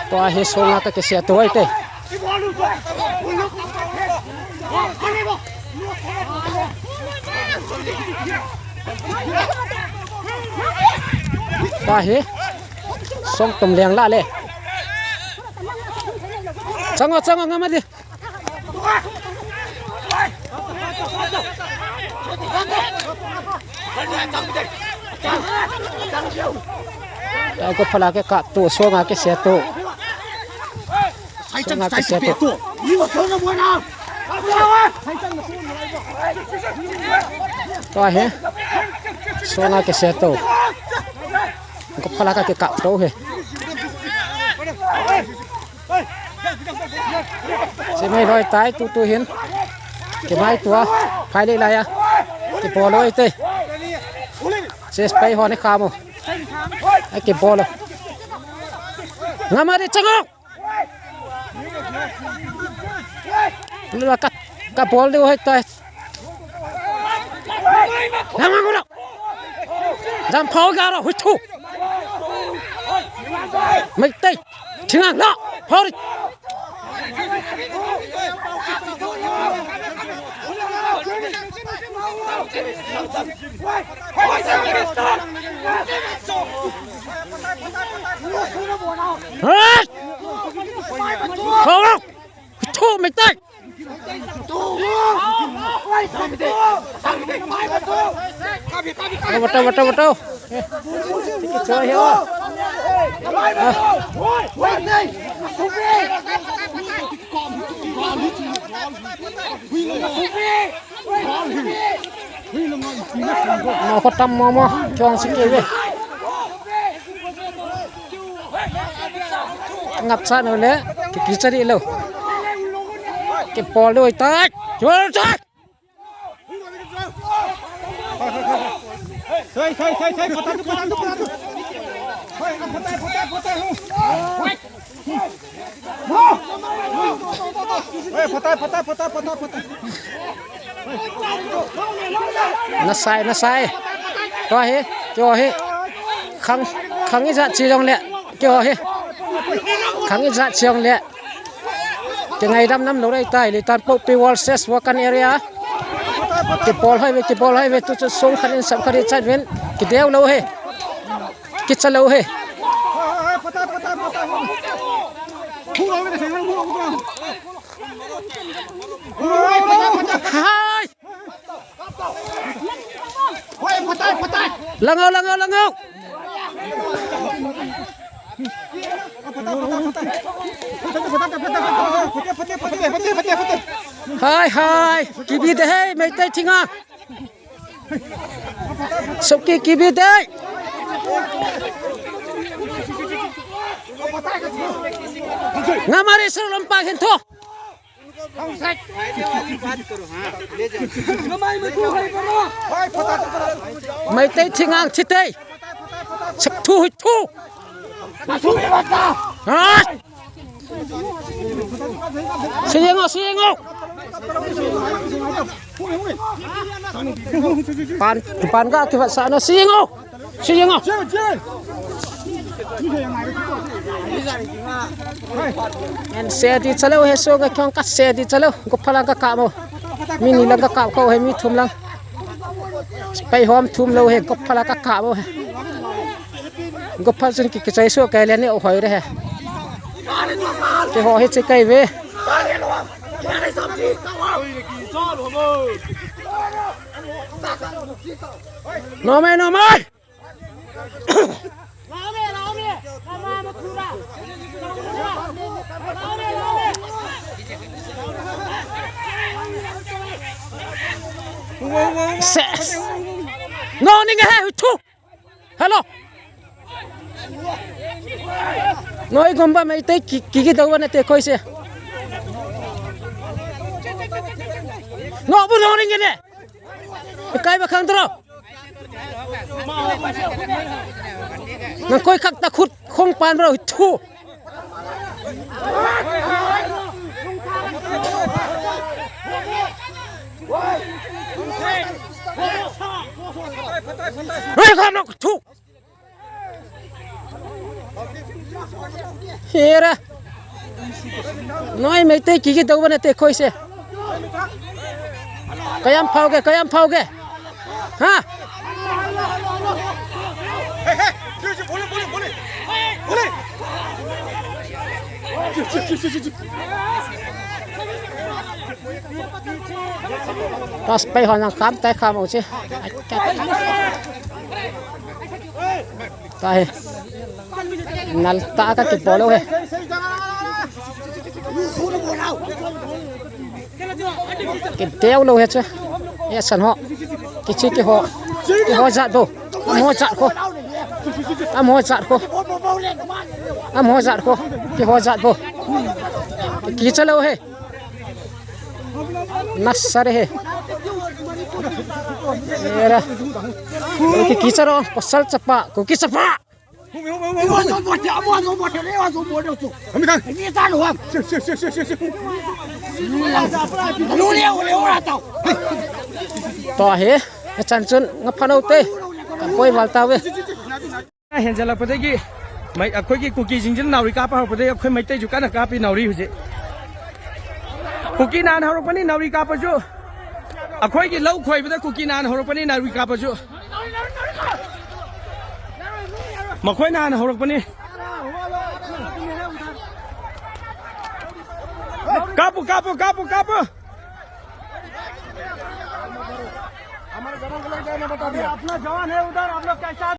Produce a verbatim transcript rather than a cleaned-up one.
Tua hi songa ka kisia tu ai te. Tua hi song tum leng la le. Chango, chango, ngam a di. Tua ko phala ke kap tu, songa kisia tu. Songa kisia tu. Tua hi songa kisia tu. Ko phala ka ke kap tu hi. Simei loi tai tu tu hin. Kimai tua. Phai le lai a. Kibol loi te. Ses pai hon khamu. Ai kibol. Ngam a di, chango. Lua ka, ka bol di hoi tai. Ngam a ngula. Jam phau ga ro hui thu. Mai tai. Thinga na. Phau ri. Hei! Phau ro. Thu mai tai. Watau, watau, watau. Choi he o. Mo ko tam mo mo. Chong si ke ve. Ngap sa no le. Ki ki chari lo. Kibol loi tai. Chol tai. Sai, sai, sai, sai, pata tu, pata tu, pata tu. Sai, pata, pata, pata, pata, hu. Sai, pata, pata, pata, pata, pata. Na sai, na sai. Tua hi, kio hi. Khang, khang i jat chi jong le. Kio hi. Khang i zat siang le. Ki ngai dam nam lo rei tai, Leitanpokpi World Chess Working Area. Ki bol hai ve, ki bol hai ve, tu chu sung khan in sam khan i chat vin. Ki deu lo he. Ki cha lo he. Hai! Langau, langau, langau. Hai, hai. Kibi de hei, Meitei thinga. Sokki kibi de. Ngamari sir lompa hin tho. Meitei thingang thitei. Sak thu hui thu. Ha! Siyengo, siyengo. Pan, pan ka kiwa sana siyengo. Siyengo. En sedi chalo he so ga kyong ka sedi chalo. Go phala ka ka mo. Mi ni lang ka ka ko he mi thum lang. Pai hom thum lo he go phala ka ka mo he. Go phal chun ki kichai so ka le ne o hoi re he. Ke ho he che kai ve. No mai, no mai. Ses. No, ninga he, tu. Hello. Noi gomba Meitei ki, ki, ki dawa na te koi se. No, bu no ninga ne. Kai ba khang tro. Nang koi khak ta khut khong pan bro thu. Hei, kham nok thu. ꯍꯦꯔꯥ, ꯅꯣꯏ ꯃꯩꯇꯩ ꯀꯤꯒꯦ ꯇꯧꯕ ꯅꯠꯇꯦ ꯑꯩꯈꯣꯏꯁꯦ꯫ ꯀꯌꯥꯝ ꯐꯥꯎꯒꯦ, ꯀꯌꯥꯝ ꯐꯥꯎꯒꯦ? ꯍꯥ? Touch ꯄꯩ ꯍꯣꯅ ꯈꯥꯝ ꯇꯥꯏ ꯈꯥꯝ ꯎꯆꯤ꯫ ꯇꯥꯏ꯫ ꯅꯜ ꯇꯥ ꯀ ꯀꯤ ꯄꯣꯂꯣ ꯍꯦ꯫ ꯀꯤ ꯇꯦꯎ ꯂꯣ ꯍꯦ ꯆꯦ꯫ ꯑꯦ ꯁꯟ ꯍꯣ꯫ ꯀꯤ ꯆꯤ ꯀꯤ ꯍꯣ꯫ ꯀꯤ ꯍꯣ ꯖꯥꯠ ꯕꯣ꯫ ꯑꯃ ꯍꯣ ꯖꯥꯠ ꯈꯣ꯫ ꯑꯃ ꯍꯣ ꯖꯥꯠ ꯈꯣ꯫ ꯑꯃ ꯍꯣ ꯖꯥꯠ ꯈꯣ꯫ ꯀꯤ ꯍꯣ ꯖꯥꯠ ꯕꯣ꯫ ꯀꯤ ꯆꯠꯂꯣ ꯍꯦ꯫ ꯅꯁꯔꯦ ꯍꯦ꯫ ꯑꯦꯔꯥ꯫ ꯀꯤ ꯆꯠꯂꯣ꯫ ꯄꯁꯜ ꯆꯠꯄ꯫ ꯀꯨꯀꯤ ꯆꯠꯄ꯫ ꯇꯣ ꯍꯦ꯫ ꯆꯟꯆꯨꯟ ꯉꯐꯅꯧ ꯇꯦ꯫ ꯀꯄꯣꯏ ꯋꯥꯜ ꯇꯥꯋꯦ꯫ ꯍꯦꯟꯖꯜꯂꯛꯄꯗꯒꯤ ꯃꯩ-, ꯑꯩꯈꯣꯏꯒꯤ ꯀꯨꯀꯤꯁꯤꯡꯁꯤꯅ ꯅꯥꯎꯔꯤ ꯀꯥꯞꯄ ꯍꯧꯔꯛꯄꯗꯒꯤ ꯑꯩꯈꯣꯏ ꯃꯩꯇꯩꯁꯨ ꯀꯟꯅ ꯀꯥꯞꯄꯤ ꯅꯥꯎꯔꯤ ꯍꯧꯖꯤꯛ꯫ ꯀꯨꯀꯤ ꯅꯍꯥꯟ ꯍꯧꯔꯛꯄꯅꯤ ꯅꯥꯎꯔꯤ ꯀꯥꯞꯄꯁꯨ꯫ ꯑꯩꯈꯣꯏꯒꯤ ꯂꯧ ꯈꯣꯏꯕꯗ ꯀꯨꯀꯤ ꯅꯍꯥꯟ ꯍꯧꯔꯛꯄꯅꯤ ꯅꯥꯎꯔꯤ ꯀꯥꯞꯄꯁꯨ꯫ ꯃꯈꯣꯏꯅ ꯍꯥꯟꯅ ꯍꯧꯔꯛꯄꯅꯤ꯫ ꯀꯥꯞꯄꯨ, ꯀꯥꯞꯄꯨ, ꯀꯥꯞꯄꯨ, ꯀꯥꯞꯄꯨ꯫ अपना जवान है उधर, हम लोग कैसा